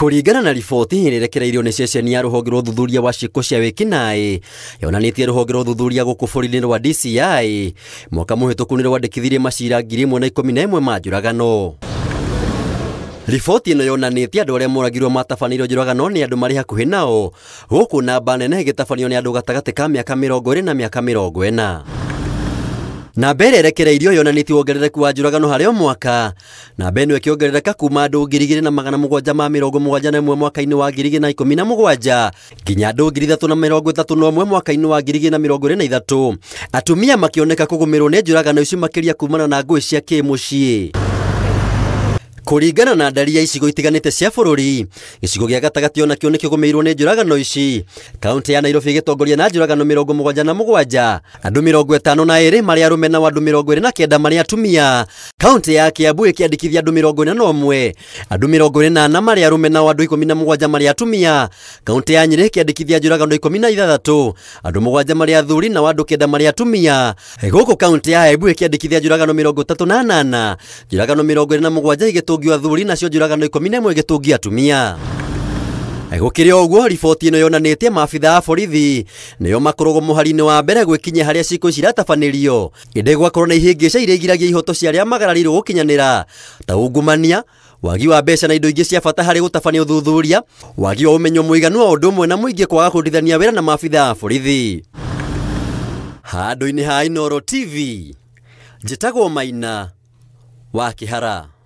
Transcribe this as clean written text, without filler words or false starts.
Kũringana na riboti ĩrĩa ĩrekereirio nĩ ceceni ya rũhonge rwa ũthuthuria wa ciĩko cia wĩkinaĩ yonanĩtie rũhonge rwa ũthuthuria gũkũ bũrũri-inĩ rwa DCI mwaka mũhĩtũku nĩ rwandĩkithirie macira 1011 ma njũragano. Riboti ĩno yonanĩtie andũ arĩa moragirwo matabanĩirio njũragano nĩ andũ marĩ hakuhĩ nao, gũkũ namba nene ĩgĩtabanio nĩ andũ gatagatĩ ka mĩaka 20 na mĩaka 40. Namba ĩrĩa ĩrekereirio yonanĩtie wongerereku wa njũragano harĩ o mwaka. Namba ĩno ĩkĩongerereka kuma andũ 2771 mwaka-inĩ wa 2017 nginya andũ 3031 mwaka-inĩ wa 2023. Atumia makĩoneka kũgũmĩrwo nĩ njũragano ici makĩria kumana na ngũĩ cia kĩmũciĩ. Kũringana na ndari ya icigo itiganĩte cia bũrũri, gĩcigo gĩa gatagatĩ onakĩo nĩkĩgũmĩirwo nĩ njũragano ici. Kaunti ya Nairobi ĩgĩtongoria na njũragano 77, andũ 52 marĩ arũme na andũ 29 marĩ atumia. Kaunti ya Kiambu ĩkĩandĩkithia andũ 41, andũ 44 marĩ arũme na andũ 17 marĩ atumia. Kaunti ya Nyĩrĩ ĩkĩandĩkithia njũragano 16, andũ 7 marĩ athuri na andũ 9 marĩ atumia. Gũkũ kaunti ya Embu ĩkĩandĩkithia njũragano 38, njũragano 27 igĩtũngio athuri nacio njũragano 11 igĩtũngio atumia. Gũkĩrĩ ũguo, riboti ĩno yonanĩtie maabitha a borithi nĩo makoragwo mũhari-inĩ wa mbere gwĩkinyia harĩa ciĩko ici iratabanĩrio, ĩndĩ gwakorwo na ihĩngĩca iria igiragia ihoto cia arĩa magararĩirwo gũkinyanĩra ta ungumania, wagi wa mbeca na indo ingĩ cia bata harĩ gũtabania ũthuthuria, wagi wa ũmenyo mũiganu o ũndũ ũmwe na mũingĩ kwaga kũrutithania wĩra na maabitha a borithi. Handũ-inĩ ha Inooro TV, njĩtagwo Maina wa Kĩhara.